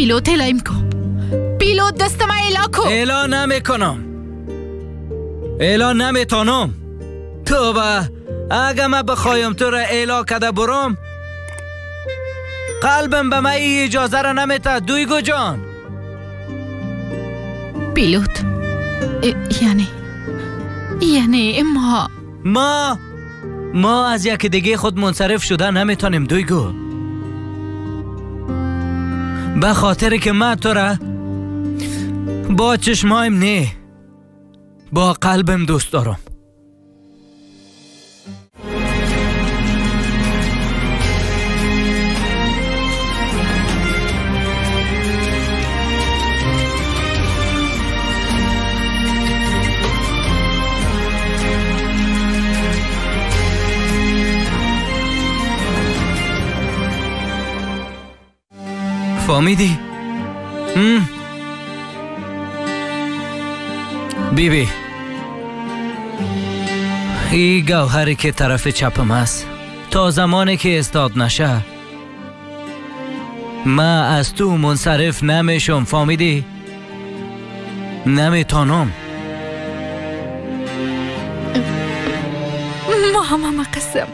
پیلوت الایم کو. پیلوت دست ما الا کو. الا نمیکنم. الا نمیتونم. توبه اگه ما بخوایم تو را الا کده برم قلبم به من ای اجازه را نمیته دویگو جان. پیلوت یعنی ما از یک دیگه خود منصرف شده نمیتونیم دویگو. به خاطر که من تو را با چشمایم نه با قلبم دوست دارم. فهمیدی؟ بی بی ای گوهری که طرف چپم است تا زمانی که استاد نشه ما از تو منصرف نمیشم. فهمیدی؟ نمیتونم. ما هم قسم.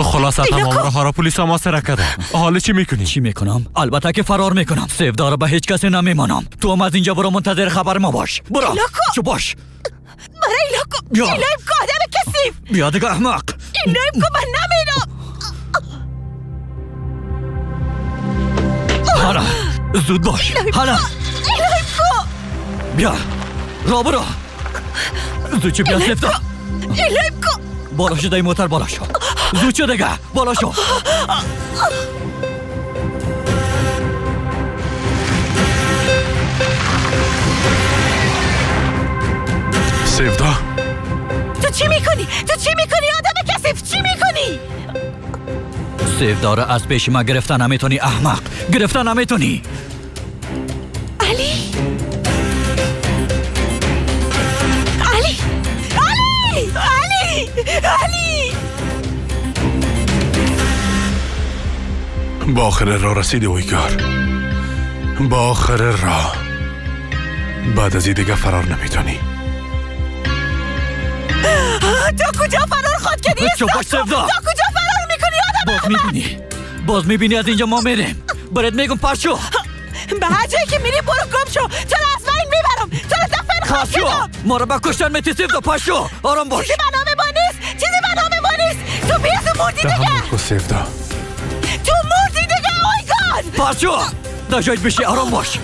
خلاصه تمام راه را پلیس محاصره کرده. حالا چی میکنی؟ چی میکنم؟ البته که فرار میکنم. سیفدا را به هیچ کسی نمیمانم. تو هم از اینجا برو، منتظر خبر ما باش. برو. چو باش. برای ایلاکو. ایلاکو آدم کثیف. بیا دیگه احمق. ایلاکو من نمیرم. حالا زود باش. حالا. ایلاکو. بیا. را برو. زود چو بیا سیفدا. ایلاکو. بالا شو دای موتر بالا شو. زود شو دیگه بالا شو. سیفدا تو چی میکنی؟ تو چی میکنی آدم کثیف؟ چی میکنی؟ سیفدا را از پیش ما گرفتن نمیتونی احمق. گرفتن نمیتونی. علی علی علی علی علی با آخر راه رسیدی اویگار. با آخر راه. بعد از این دیگه فرار نمیتونی. تا کجا فرار خود کردی؟ تا کجا فرار میکنی آدم احمق؟ باز میبینی. باز میبینی از اینجا ما میریم. برات میگم پاشو. به هر جایی که میری برو گم شو. تو را از بین میبرم. تو را دفن خواهد کردم. ما را به کشتن میتی سیفدا. پاشو. آرام باش. چیزی به نام ما نیست. چیزی به نام ما نیست. تو بیاز مردی دیگه. سیفدا تو مردی دیگه اویگار. پاشو. در جایت بشی. آرام باش.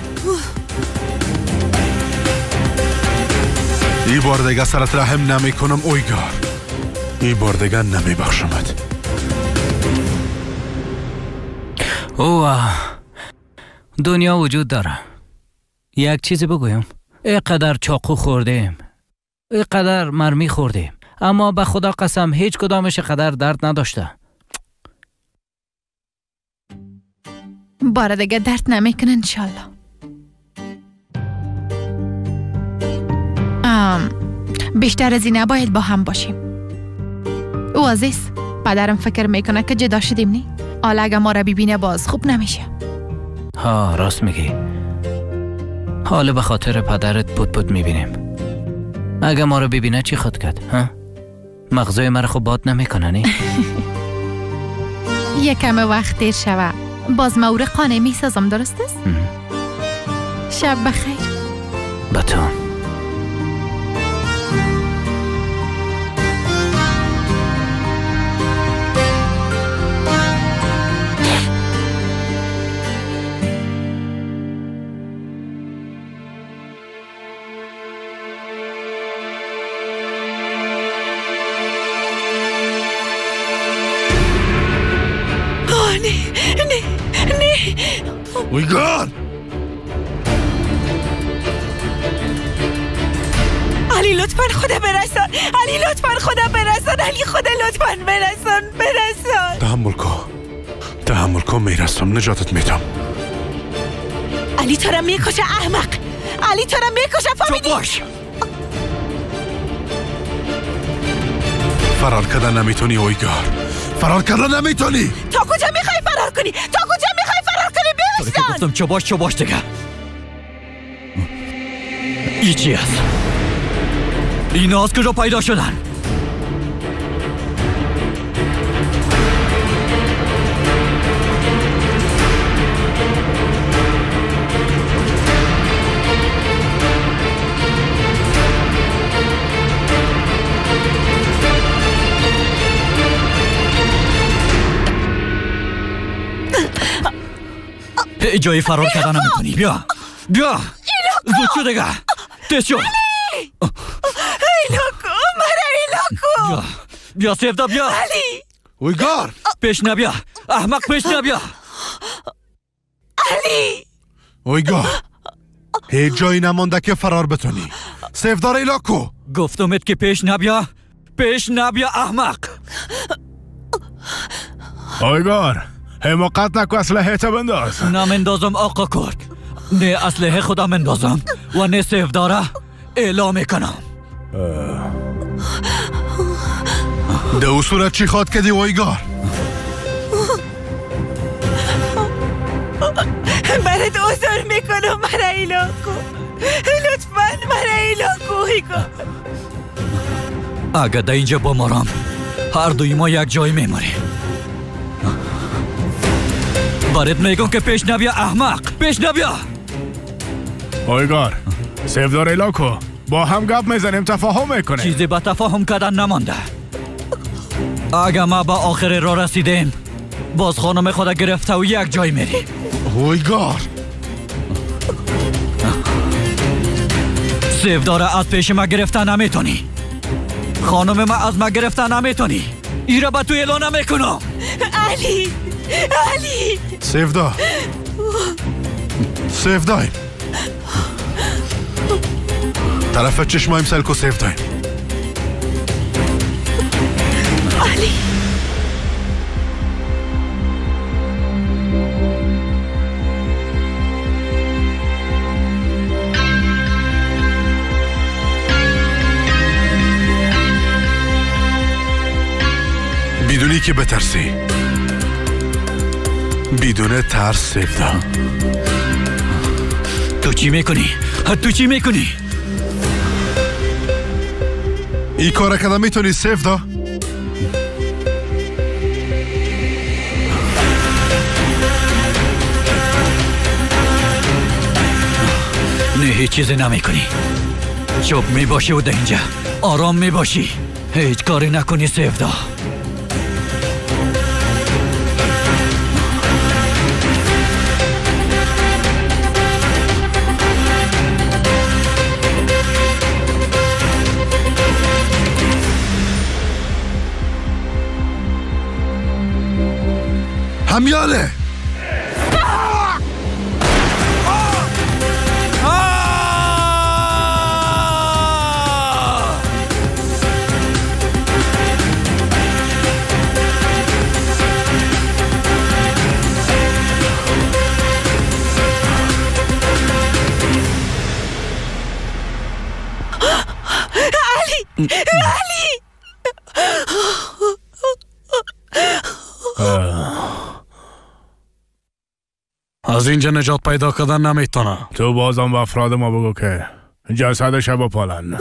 ای بار دیگه سرت رحم نمی کنم اویگار. ای بار دیگه نمی بخشمت. اوه دنیا وجود داره. یک چیزی بگویم، اینقدر چاقو خوردیم، اینقدر مرمی خوردیم، اما به خدا قسم هیچ کدامش قدر درد نداشته. بار دیگه درد نمیکنه انشالله. بیشتر از این نباید با هم باشیم. او عزیز پدرم فکر میکنه که جدا شدیم نی؟ حالا اگه ما را ببینه باز خوب نمیشه. ها راست میگی. حالا به خاطر پدرت بود بود میبینیم. اگه ما رو ببینه چی خود کرد؟ ها؟ مغزای مرا خوب باد نمیکنه نی؟ یکم وقت دیر شوه باز ما او را قانع میسازم. درست است؟ شب بخیر. به تو. اویگار. علی علی لطفاً خدا برسان. علی لطفاً خدا برسان. علی خدا لطفاً برسان. برسان. تحمل کن. تحمل کن میرسم. نجاتت میدم. علی تو را میکشه احمق. علی تو را میکشه فهمیدی؟ باش. فرار کردن نمیتونی اویگار. فرار کردن نمیتونی. تا کجا میخوای فرار کنی؟ تا کجا میخوای فرار کنی؟ بیرسان. گفتم چه باش چه باش دیگه. ای چی است؟ اینا از کجا پیدا شدن؟ جایی فرار کردن نمیتونی. بیا بیا زود شو دیگه. تیز شو. ایلاکو مرا ایلاکو. بیا بیا سیفدا بیا. علی اویگار پیش نبیا احمق پیش نبیا. علی اویگار هیچ جایی نمانده که فرار بتونی. سیفدار ایلاکو گفتمت که پیش نبیا. پیش نبیا احمق. اویگار حماقت نکو، اسلحه تا بنداز. نمندازم آقا کرد. نه اسلحه خودم اندازم و نه سیفداره اعلام میکنم. ده او صورت چی خواد کدی اویگار؟ برات عذر میکنم مرا ایلاکو. لطفا مرا ایلاکو اویگار. اگه ده اینجا بمارم هر دوی ما یک جای میماریم. برات میگم که پیش نبیا احمق. پیش نبیا. اویگار سیفدار ایلاکو با هم گپ میزنیم تفاهم میکنیم. چیزی به تفاهم کردن نمانده. اگه ما به آخر را رسیدیم باز خانم خود گرفته و یک جای میریم. اویگار سیفدار از پیش ما گرفته نمیتونی. خانم ما از ما گرفته نمیتونی. ایره به تو اعلان نمیکنم. علی علی سیفدا سیفدایم طرف چشمایم سلکو سیفدایم. علی بدونی که بترسی. بدون ترس سیفدا. تو چی میکنی؟ تو چی میکنی؟ ای کار کردن میتونی سیفدا؟ نه هیچ چیزی نمیکنی. چوب میباشی و ده اینجا آرام میباشی. هیچ کاری نکنی سیفدا. همیاله علی علی از اینجا نجات پیدا کردن نمیتونه. تو بازم به افراد ما بگو که جسدش بپالن.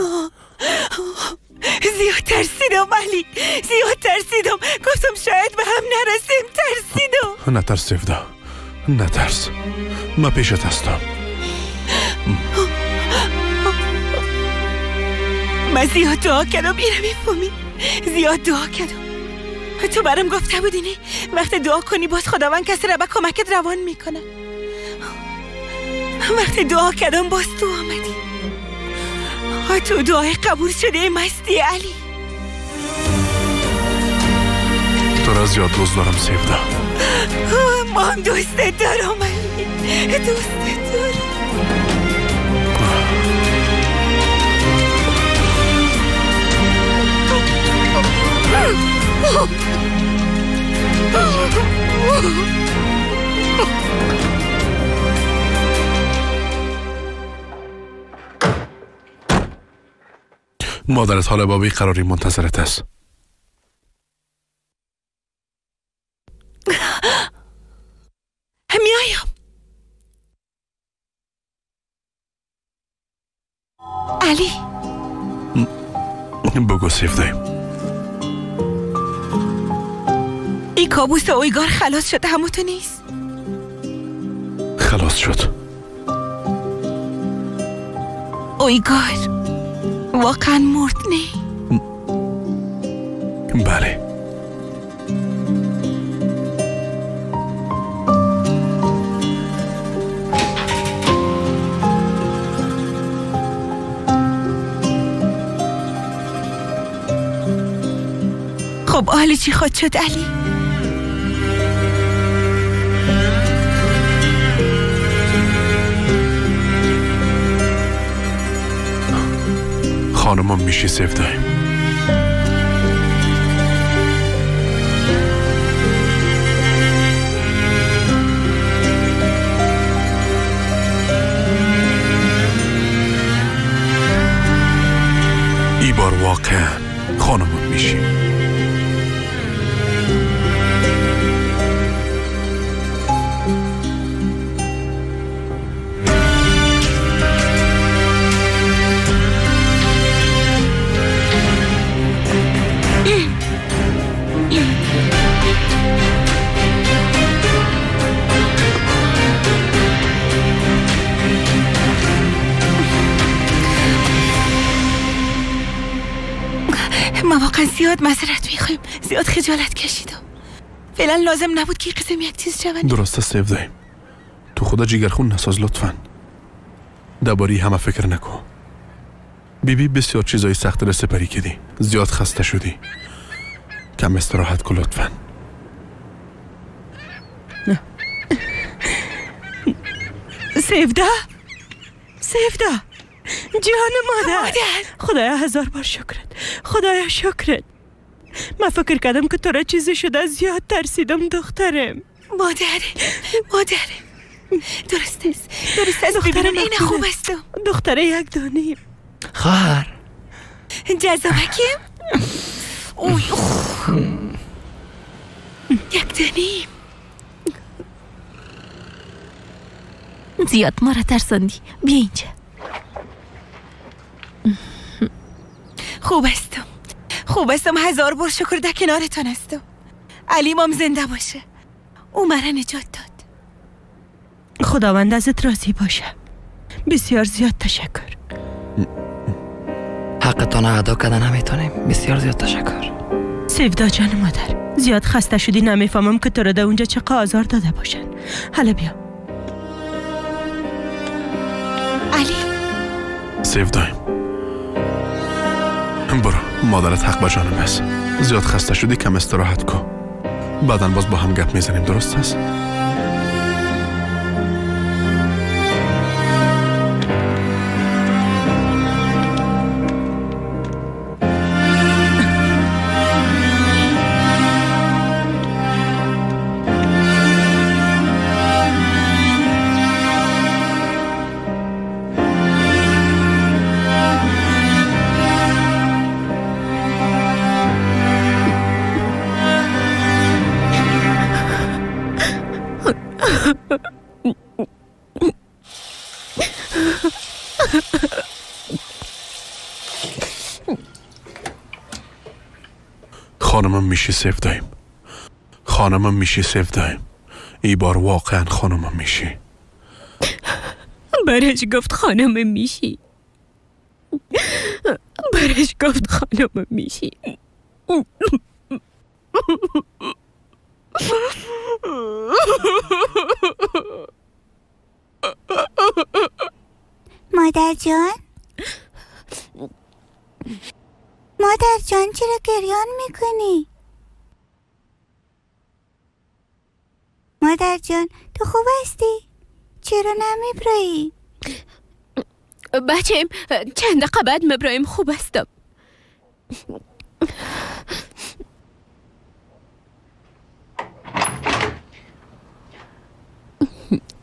زیاد ترسیدم علی، زیاد ترسیدم. گفتم شاید به هم نرسیم. ترسیدم. نترس سیفدا نترس. من پیشت هستم. من زیاد دعا کردم. اینو میفهمی؟ زیاد دعا کردم. تو برام گفته بودی نه وقتی دعا کنی باز خداوند کسی را به کمکت روان میکنه. وقتی دعا کردم باز تو آمدی. تو دعای قبول شده مستی علی. تو را زیاد دوست دارم سیفدا. ما هم دوستت دارم علی، دوستت دارم. مادرت حالا با بیقراری منتظرت است. میایم. علی بگو سیفدایم. این کابوس اویگار خلاص شد، همو تو نیست؟ خلاص شد. اویگار واقعا مرد نه؟ بله. خب حالا چی خود شد علی؟ خانمم میشی سیفدایم. ای بار واقعا خانمم میشی. ما واقعا زیاد معذرت میخوایم، زیاد خجالت کشیدم. فعلا لازم نبود که قسم یک چیز شود. درست است سیفدایم. تو خدا جیگرخون نساز لطفا. درباره همه فکر نکن. بیبی بسیار چیزای سخت را سپری کردی، زیاد خسته شدی. کم استراحت کن لطفا. سیفدا، سیفدا جان مادر، خدایا هزار بار شکرت، خدایا شکرت. من فکر کردم که تو را چیزی شده، زیاد ترسیدم دخترم. مادر، مادر درست است، درست است. دخترم این خوب است. دختره یک دانیم. خواهر جذابکیم. اوی یک دانیم. زیاد ما را ترساندی. بیا اینجا. خوب هستم، خوب هستم، هزار بار شکر در کنارتان هستم. علی مام زنده باشه، او مرا نجات داد. خداوند ازت راضی باشه. بسیار زیاد تشکر. حقتان ادا کردن نمیتونیم. بسیار زیاد تشکر. سیفدا جان مادر، زیاد خسته شدی، نمیفهمم که تو را در اونجا چقدر آزار داده باشن. حالا بیا. علی. سیفدایم برو، مادرت حق به جانم است. زیاد خسته شدی، کم استراحت کن. بعدا باز با هم گپ میزنیم، درست است؟ خانمم میشی سیفدایم. خانمم میشی سیفدایم. ای بار واقعا خانمم میشی. برش گفت خانمم میشی. برش گفت خانمم میشی. مادر جان، مادر جان چرا گریان میکنی؟ مادر جان تو خوب هستی؟ چرا نمیبرایی؟ بچه‌م چند دقیقه بعد مبرایم، خوب هستم.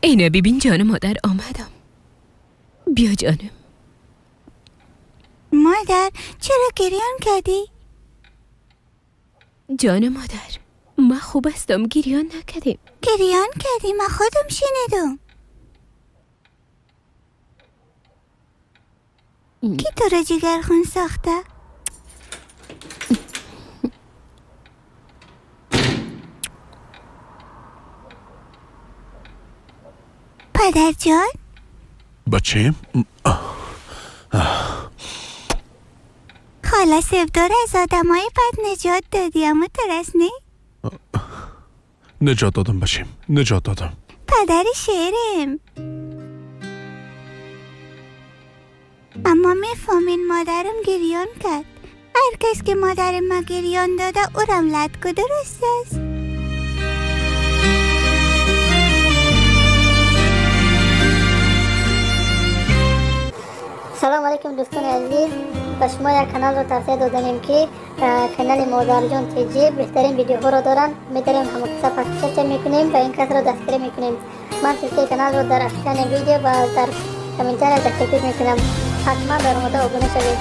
اینا ببین جان مادر آمدم. بیا جانم. مادر چرا گریان کردی؟ جان مادر ما خوب هستم، گریان نکردیم. گریان کردی، من خودم شنیدم. کی تو را جگرخون ساخته؟ پدر جان؟ بچه؟ خاله سفدار از آدم های بد نجات دادی، اما ترس نی؟ نجات دادم بچیم، نجات دادم. پدر شیرم. اما میفهمین مادرم گریان کرد. هر کس که مادرم ما گریان داده اورم لد که درست است. سلام علیکم دوستان عزیز، به شما یک کانال رو توصیه دادنیم که کانال مادر جان تیجی بهترین ویدیوها رو دارن. میداریم همه کسا پخش میکنیم و این کس رو دستگیری میکنیم. من سلسله کانال رو در افشان ویدیو و در کامنتار دستگیری میکنم. حتما در مورد ابونه شوید.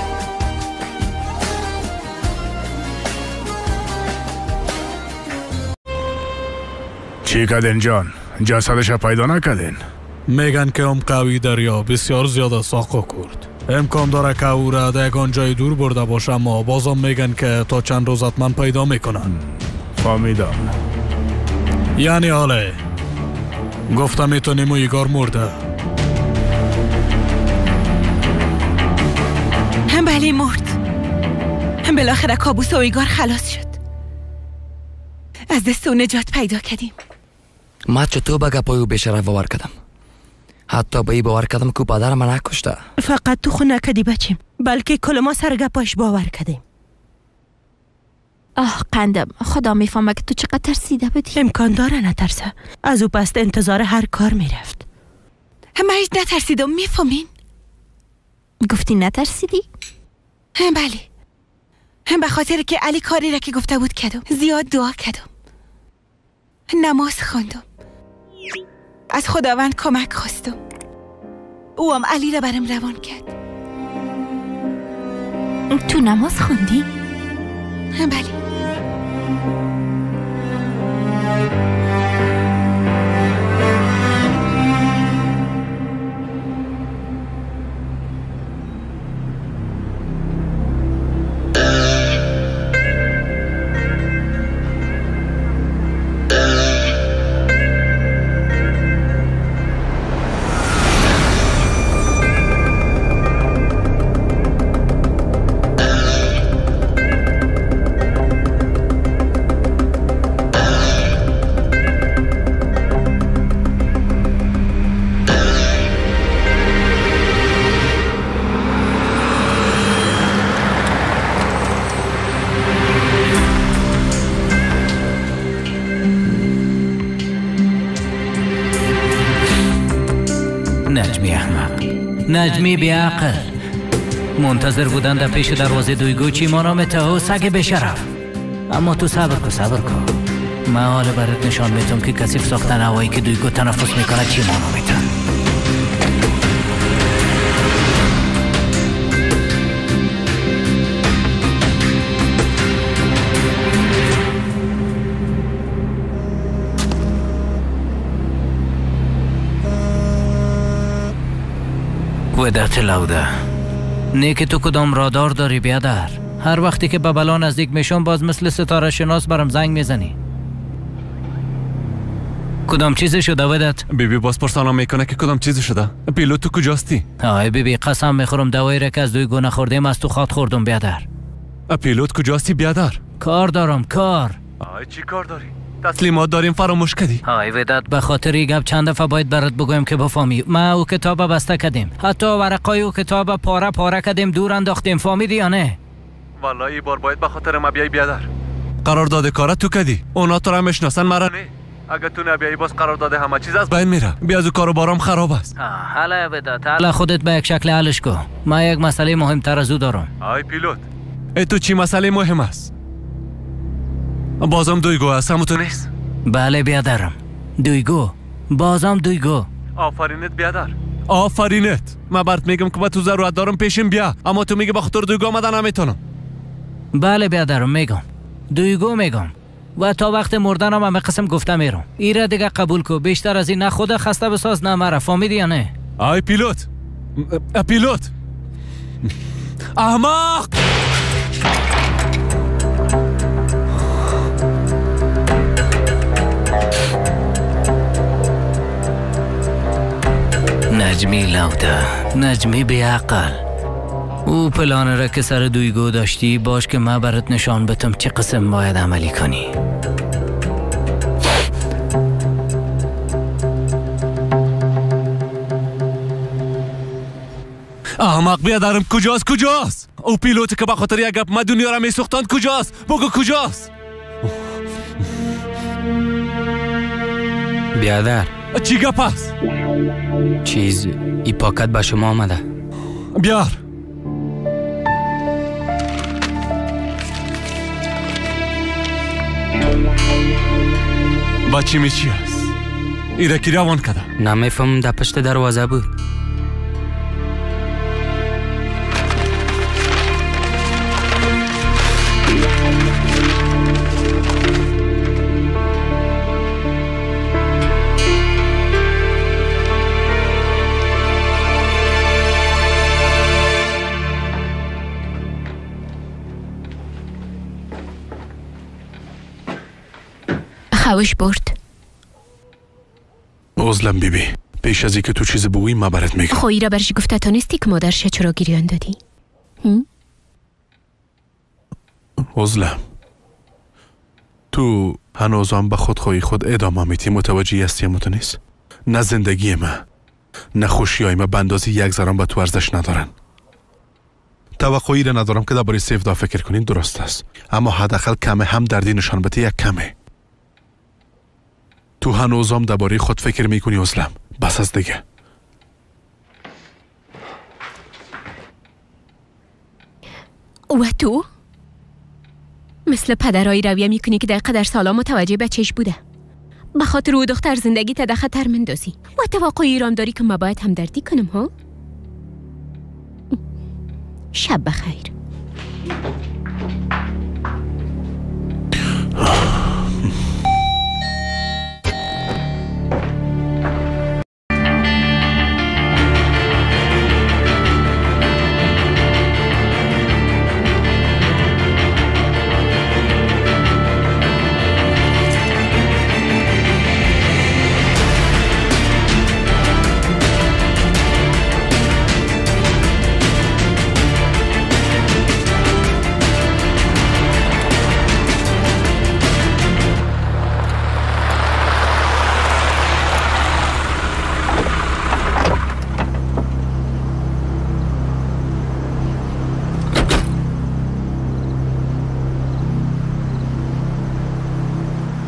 چی کردین جان؟ جسدش پیدا نکردین؟ میگن که عمق قوی دریا بسیار زیاد ساقه کرد. امکان داره که او را در یگان جای دور برده باشه، اما بازم میگن که تا چند روز حتما پیدا میکنن. فهمیدم. یعنی حاله گفتم میتونیم و ایگار مرده. بله مرد. بالاخره کابوس و ایگار خلاص شد. از دست او نجات پیدا کردیم. ما چطور به گپای او بیشرف باور کردم؟ حتی به ای باور کردم که پدر من نکشته. فقط تو خود نکردی بچیم، بلکه کل ما سر گپاش باور کردیم. آه قندم، خدا میفهمه که تو چقدر ترسیده بودی. امکان داره نترسه. از او پست انتظار هر کار میرفت. من هیچ نترسیدم، میفهمین؟ گفتی نترسیدی؟ بله، به خاطر که علی کاری را که گفته بود کردم. زیاد دعا کردم، نماز خواندم، از خداوند کمک خواستم. او هم علی را برم روان کرد. تو نماز خواندی؟ بله. نجمی احمق، نجمی بیعقل، منتظر بودن در پیش دروازه دویگو چی مانا میته سگ بیشرف. اما تو صبر کن، صبر کن، من حالا برات نشان میتم که کثیف ساختن هوایی که دویگو تنفس میکنه چی مانا میته. ودت لوده نه که تو کدام رادار داری بیادر. هر وقتی که به بلا نزدیک میشم باز مثل ستاره شناس برم زنگ میزنی. کدام چیزی شده ودت؟ بیبی باز پرسانا میکنه که کدام چیزی شده. پیلو تو کجاستی؟ آی بیبی قسم میخورم دوایی را که از دوی گونه خوردیم از تو خاط خوردم بیادر. پیلوت کجاستی بیادر؟ کار دارم، کار. آی چی کار داری؟ تسلیمات داریم فراموش کردی. های وداد به خاطر این گپ چند دفعه باید برات بگویم که بفهمی. ما او کتاب بسته کردیم، حتی ورقای او کتاب پاره پاره کردیم، دور انداختیم. فهمیدی یا نه؟ والله این بار باید به خاطر ما بیای بیادر. قرارداد کارت تو کدی، اونا تو را میشناسن مرا نه. اگه تو نبیایی باز قرارداد همه چیز از بین میره. بیا از کارو بارم خراب است. حالا وداد، حالا خودت به یک شکل حلش کو. ما یک مسئله مهمتر از او دارم. ای پیلوت، ای تو چی مسئله مهم است؟ بازم دویگو است، همون تو نیست؟ بله بیادرم، دویگو. بازم دویگو. آفرینت بیادر، آفرینت. من برات میگم که با تو ضرورت دارم پیشم بیا، اما تو میگه با خاطر دویگو آمدن نمیتونم. بله بیادرم میگم، دویگو میگم و تا وقت مردنم همه قسم گفته میرم. ایره دیگه قبول کو، بیشتر از این نه خدا خسته بساز نه مرا، فهمیدی یا نه؟ آی پیلوت، پیلوت احمق. نجمی لوده، نجمی بیعقل. او پلان را که سر دویگو داشتی باش که من برات نشان بتم چه قسم باید عملی کنی. احمق بیادرم کجاست؟ کجاست؟ او پیلوت که به خاطر یک گپ ما دنیا را میسوختاند کجاست؟ بگو کجاست؟ بیادر چی گپ است؟ چیز ای پاکت به شما آمده. بیار. بچی می چی است؟ ایره کی روان کده؟ نمیفهم، در پشت دروازه بود. خوش برد. عذرم بیبی، پیش از اینکه تو چیز بگویی من برات میگم. خب ایرا برش گفته تا نیستی که مادرش چرا گریان دادی؟ عذرم، تو هنوزم به خودخواهی خود ادامه میتی. متوجه هستی تو نیست؟ نه زندگی من نه خوشیای من به اندازه یک ذره به تو ارزش ندارن. توقعی را ندارم که درباره سیفدا فکر کنین، درست است، اما حداقل کمه هم دردی نشان بده، یک کمه. تو هنوزم درباره خود فکر میکنی عذرم، بس از دیگه. و تو مثل پدرایی رویه میکنی که در قدر سالا متوجه بچهش بوده. به خاطر او دختر زندگی تا در خطر مندازی و توقعی رام داری که ما باید همدردی کنم ها؟ شب بخیر.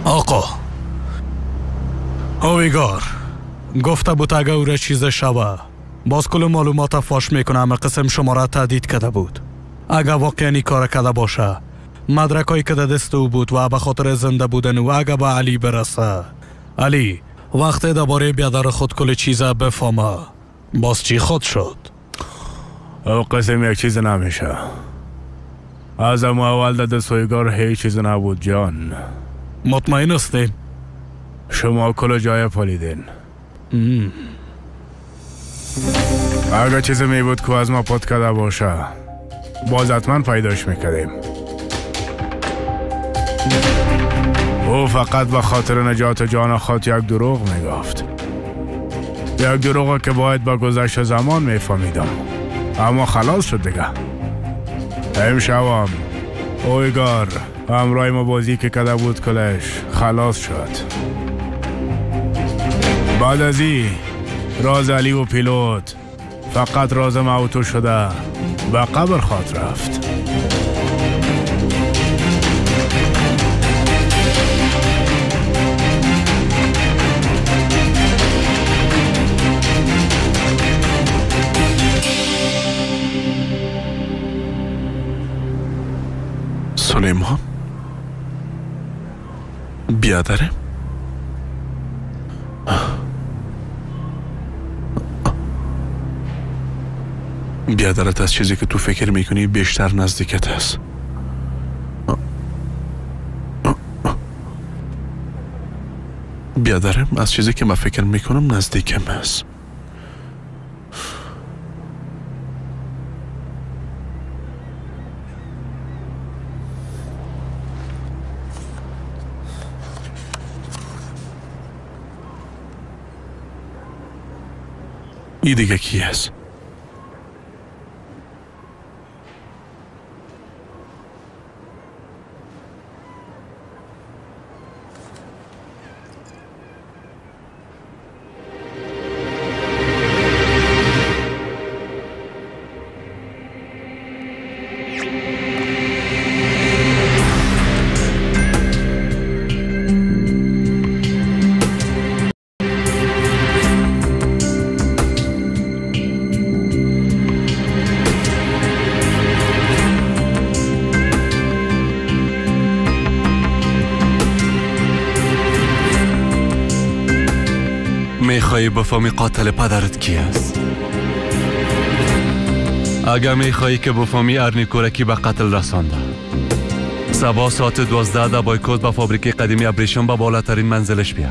آقا اویگار گفته بود اگه او را چیز شوه باز کل معلومات فاش میکنه. همه قسم شما را تهدید کرده بود. اگه واقعا این کار کرده باشه مدرکایی که دست او بود و به خاطر زنده بودن و اگه به علی برسه، علی وقتی درباره بیادر خود کل چیزه بفهمه باز چی خود شد؟ او قسم یک چیز نمیشه. از اول دست اویگار هیچ چیز نبود جان. مطمئن هستین؟ شما کل جای پالیدین. اگر چیزی می بود که از ما پات کرده باشه باز حتما پیداش میکردیم. او فقط به خاطر نجات جان خود یک دروغ میگفت، یک دروغ که باید با گذشت زمان میفهمیدم، اما خلاص شد دیگه. امشبم اویگار همراه ما بازی که کده بود کلش خلاص شد. بعد از این راز علی و پیلوت فقط راز ما شده و قبر خواهد رفت. سلیمان بیادره، بیادرت از چیزی که تو فکر میکنی بیشتر نزدیکت است. بیادرم از چیزی که من فکر میکنم نزدیکم است. ای دیگه کی است؟ میخوایی بفهمی قاتل پدرت کی است؟ اگر میخوایی که بفهمی ارنی کورکی به قتل رسانده، صبح ساعت 12 در بایکوت به فابریک قدیمی ابریشم به بالاترین منزلش بیا.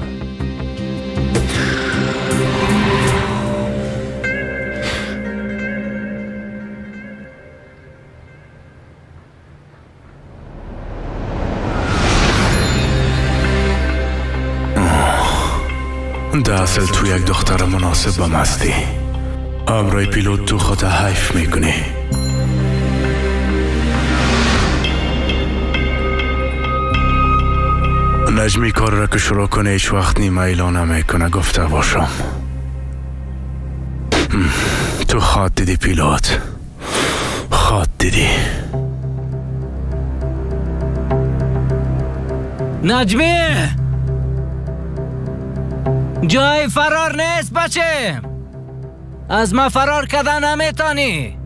ده اصل تو یک دختر مناسب بم هستی. امرای پیلوت تو خود حیف میکنی. نجمی کار را که شروع کنه هیچ وقت نیمه ایلا نمیکنه، گفته باشم. تو خواد دیدی پیلوت، خواد دیدی. نجمی جای فرار نیست بچه، از ما فرار کردن نمیتونی.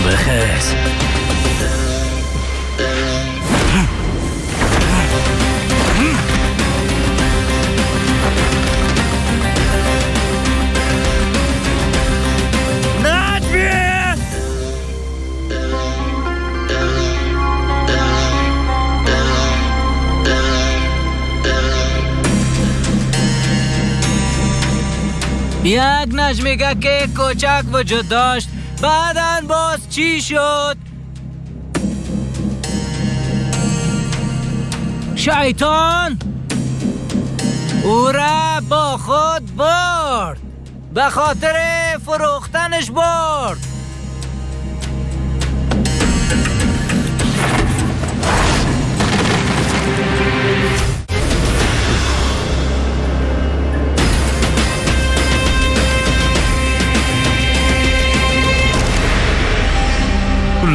بخیز. یک نجمیگه که کوچک وجود داشت، بعداً باز چی شد؟ شیطان او را با خود برد، به خاطر فروختنش برد.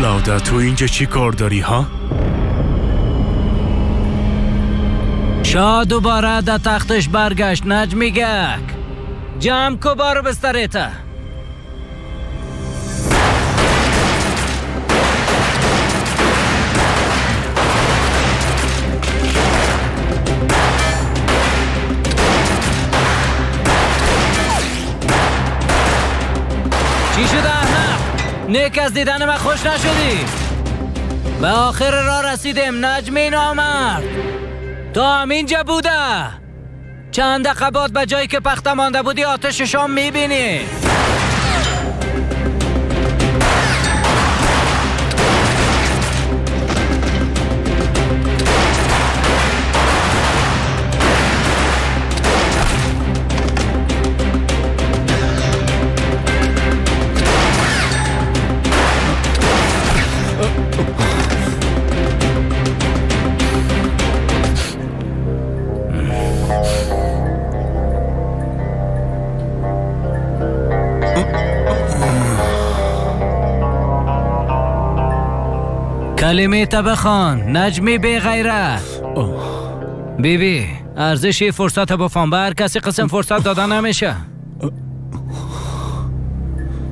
لاودا تو اینجا چی کار داری ها؟ شاه دوباره در تختش برگشت. نجمیگک جمع کو بارو بستریته. چی شده احمق؟ نیک از دیدن من خوش نشدی؟ به آخر راه رسیدیم نجمی نامرد. تو هم اینجا بوده. چند دقیقه بعد به جایی که پخته مانده بودی آتش شام میبینی. کلمه تا بخوان نجمی بی غیرت. بیبی ارزش فرصت بفهم، به هر کسی قسم فرصت داده نمیشه.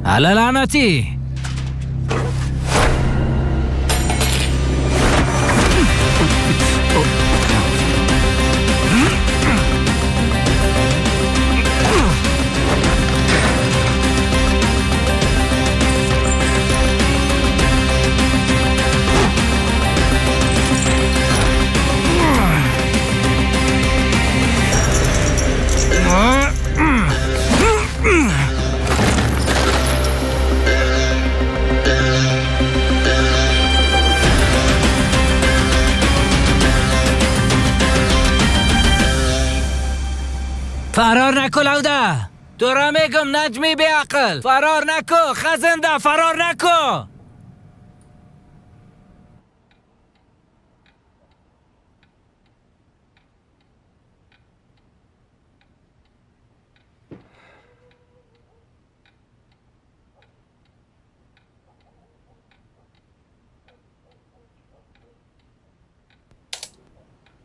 علا لعنتی. فرار نکو لوده، تو را میگم نجمی بی عقل، فرار نکو خزنده، فرار نکو.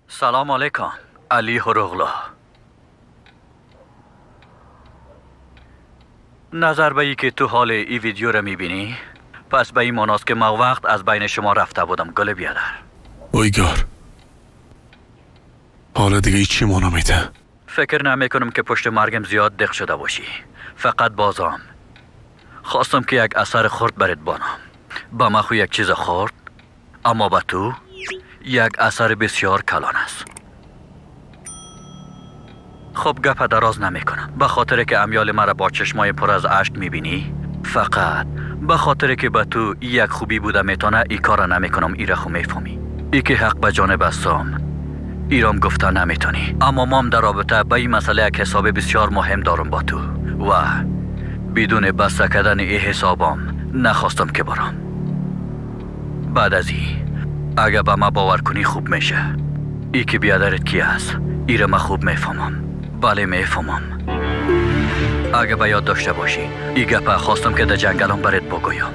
سلام علیکم علی هروغلو. نظر به ای که تو حال ای ویدیو را میبینی، پس به این معناست که ما وقت از بین شما رفته بودم گل بیادر. اویگار حالا دیگه چی مانا میده؟ فکر نمی کنم که پشت مرگم زیاد دق شده باشی. فقط بازم خواستم که یک اثر خرد برات بانم. با ما خو یک چیز خرد، اما با تو یک اثر بسیار کلان است. خب گپ دراز نمی کنم، به خاطر که امیال مرا با چشمای پر از اشک می بینی، فقط به خاطر که به تو یک خوبی بوده میتونه ای کار نمی کنم. ای را خو میفهمی، ای که حق به جانب استم ایرام گفته نمیتونی. اما مام در رابطه به این مسئله یک حساب بسیار مهم دارم با تو و بدون بسته کردن ای حسابم نخواستم که برام. بعد از ای اگه به ما باور کنی خوب میشه. ای که بیادرت کی است ای را ما خوب میفهمم. بله میفهمم. اگه به یاد داشته باشی ای گپه خواستم که در جنگلم برات بگویم.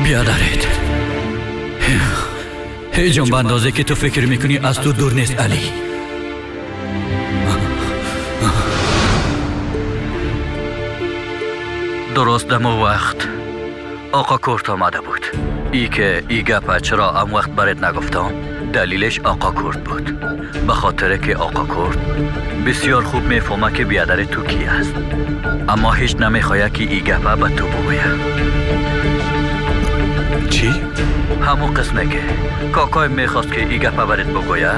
بیادرت هیچ به اندازه که تو فکر میکنی از تو دور نیست علی. درست دم وقت آقا کرد آمده بود. ای که ای گپه چرا ام وقت برات نگفتم دلیلش آقا کرد بود. به خاطر که آقا کرد بسیار خوب میفهمه که بیادر تو کی است، اما هیچ نمیخواد که ای گپه به تو بگوید. چی؟ همون قسمه که کاکای میخواست که ای گپه برات بگوید،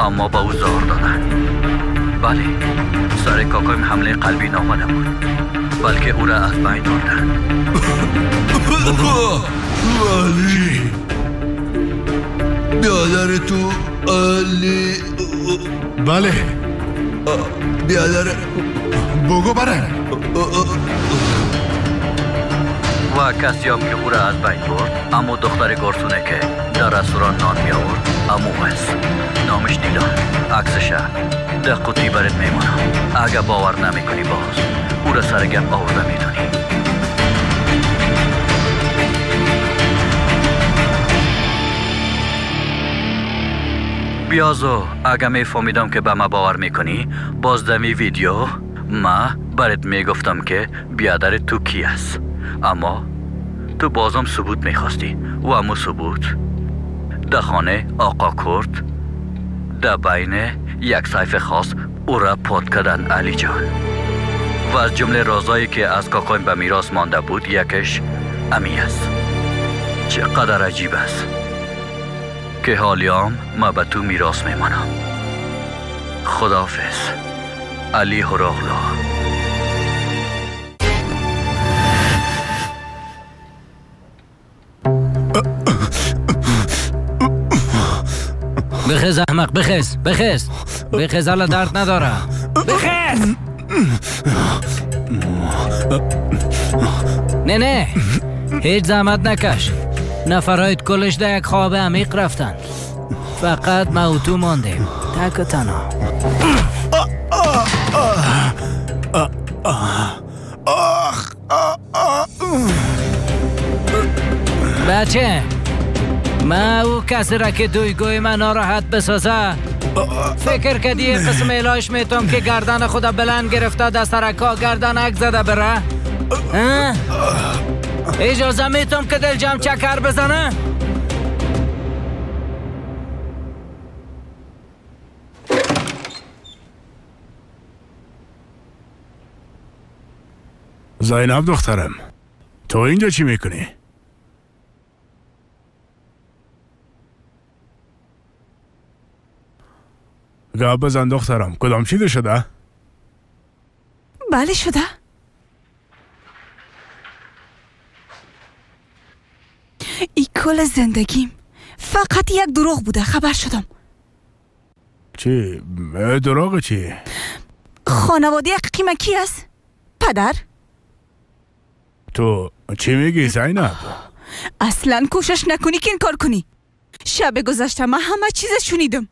اما با او زار دادن. بله سر کاکایم حمله قلبی نامده بود، بلکه او را از بین بردن. علی بیادر تو علی. بله بیادر بگو بره. و کسی هم که او را از بین برد اما دختر گارسونه که در رستوران نان می آورد امو است. نامش دیلان. عکسش در قوطی برات میمانم. اگه باور نمیکنی باز او را سر گپ آورده میتونی. بیازو اگه میفهمیدم که به ما باور میکنی باز دمی ویدیو ما برات میگفتم که بیادر تو کی است، اما تو بازم ثبوت میخواستی و امو ثبوت در خانه آقا کرد در بین یک سیف خاص او را پاد کردن علی جان. و از جمله رازایی که از کاکایم به میراث مانده بود یکش امی است. چقدر عجیب است که حالیام ما به تو میراث میمانم. خداحافظ علی هراغلو. بخیز احمق، بخیز بخیز بخیز، حالا درد نداره، بخیز. نه نه هیچ زحمت نکش، نفرایت کلش در یک خواب عمیق رفتن، فقط ما و تو ماندیم تک و تنها. بچه ما او کسی را که دویگوی من ناراحت بسازه فکر کردی یه قسم الهش میتونم که گردن خدا بلند گرفته در سرکا گردن اک زده بره؟ اجازه میتونم که دل جمع چکر بزنه؟ زینب دخترم، تو اینجا چی میکنی؟ گپ بزن دخترم، کدام چیز شده؟ بله شده. ای کل زندگیم فقط یک دروغ بوده، خبر شدم. چی؟ دروغ چی؟ خانواده حقیقی من کی است؟ پدر؟ تو چی میگی زینب؟ اصلا کوشش نکنی که این کار کنی. شب گذشته من همه چیز شنیدم.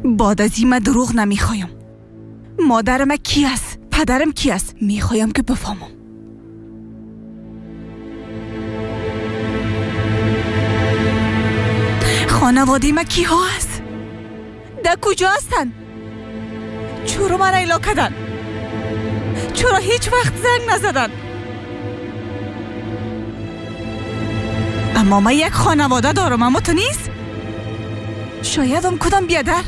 بعد از این من دروغ نمیخوایم. مادرم کی است؟ پدرم کی است؟ میخوایم که بفهمم. خانواده ما کی ها است؟ در کجا هستن؟ چرا مرا ایلا کردن؟ چرا هیچ وقت زنگ نزدن؟ اما من یک خانواده دارم، اما تو نیست؟ شاید هم کدام بیادر،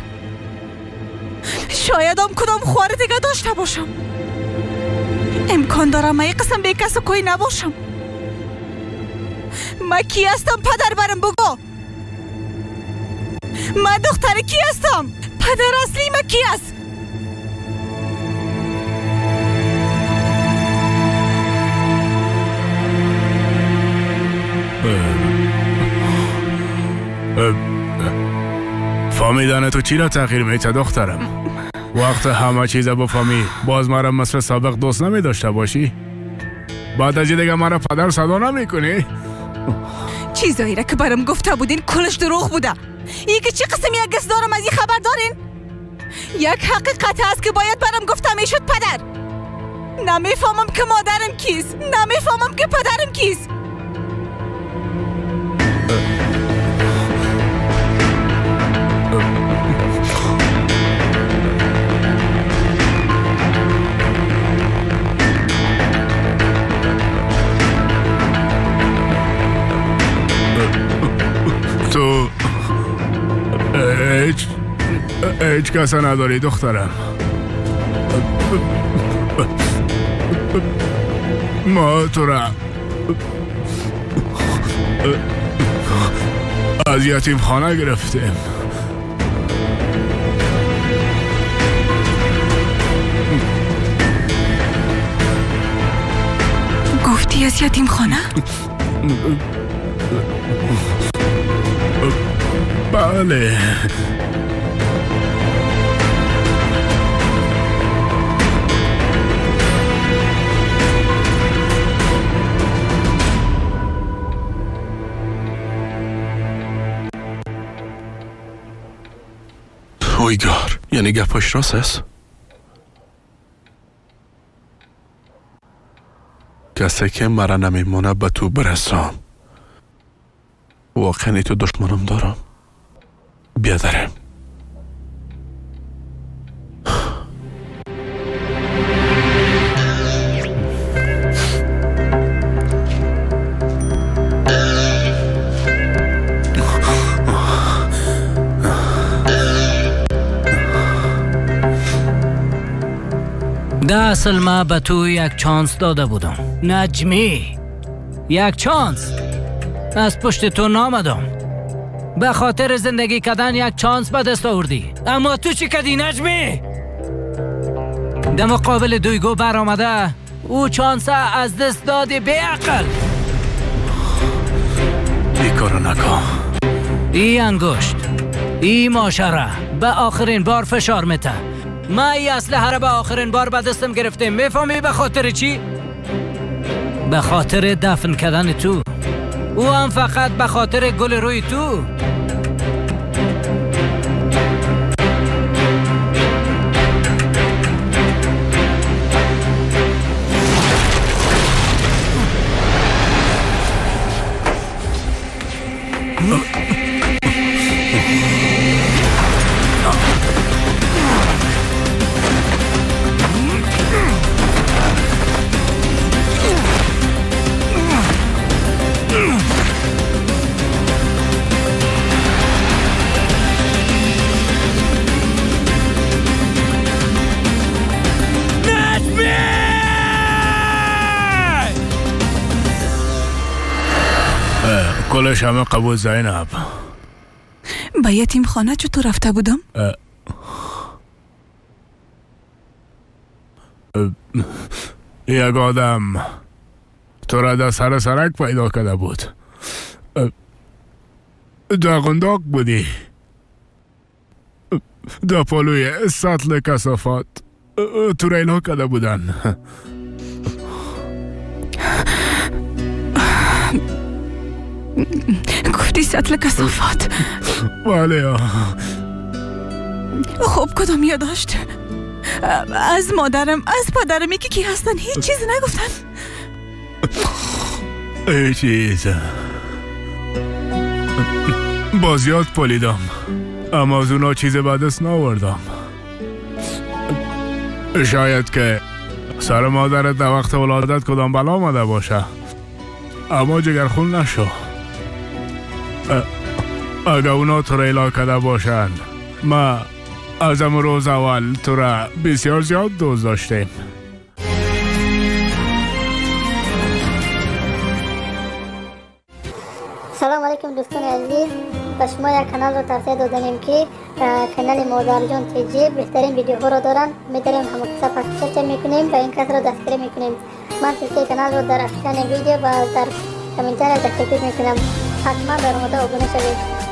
شاید هم کدام خوار دیگه داشته باشم. امکان دارم من یک قسم به کس و کوی نباشم. من کی هستم پدر؟ برم بگو. من دختر کی هستم؟ پدر اصلی من کی است؟ فهمیدن تو چی را تغییر میده دخترم؟ وقت همه چیز بفهمی باز مرا مثل سابق دوست نمی داشته باشی؟ بعد از دیگه مرا پدر صدا نمی کنی؟ چیزایی را که برام گفته بودین کلش دروغ بوده. ای که چی قسم یک گس دارم از این خبر دارین؟ یک حقیقت هست که باید برام گفته میشد پدر. نمیفهمم که مادرم کیست، نمیفهمم که پدرم کیست. تو هیچ کس نداری دخترم. ما تو را از یتیم خانه گرفتیم. گفتی از یتیم خانه؟ بله. اویگار، یعنی گپاش راست است؟ کسی که مرا نمیمونه به تو برسم. واقعا تو دشمنم دارم. بیادرم. در اصل ما به تو یک چانس داده بودم نجمی، یک چانس. از پشت تو نامدم. به خاطر زندگی کردن یک چانس به دست آوردی، اما تو چی کردی نجمی؟ در مقابل دویگو بر آمده او چانس از دست دادی. بی عقل. ای کارو نکن. ای انگشت، ای ماشره به آخرین بار فشار میته. ما ای اسلحه را به آخرین بار به دستم گرفتیم. میفهمی به خاطر چی؟ به خاطر دفن کردن تو. او هم فقط به خاطر گل روی تو. کلش همه قبول زینب. به یتیم خانه چطور رفته بودم؟ یک آدم تو را در سر سرک پیدا کرده بود. در قنداق بودی، در پالوی سطل کثافات تو را ایلا کرده بودن. گفتی سطل کثافات؟ بله. خب کدام یاد داشت؟ از مادرم، از پدرم، یکی کی هستن؟ هیچ چیز نگفتن؟ هیچ چیز. باز یاد پالیدم، اما از اونا چیز به دست نآوردم. شاید که سر مادرت در وقت ولادت کدام بلا آمده باشه، اما جگرخون نشو. اگه اونا تو را ایلا کرده باشن، ما از امو روز اول تو را بسیار زیاد دوست داشتیم. سلام علیکم دوستان عزیز، به شما یک کانال رو توصیه دادنیم که کانال مادر جان تیجی بهترین ویدیوها رو دارن. میتونیم همه کسا پخش میکنیم و این کس رو دستگیری میکنیم. من سلسله کانال رو در افشان ویدیو و در کامنت تکلیف میکنم. حتما در مورد ابونه شوید.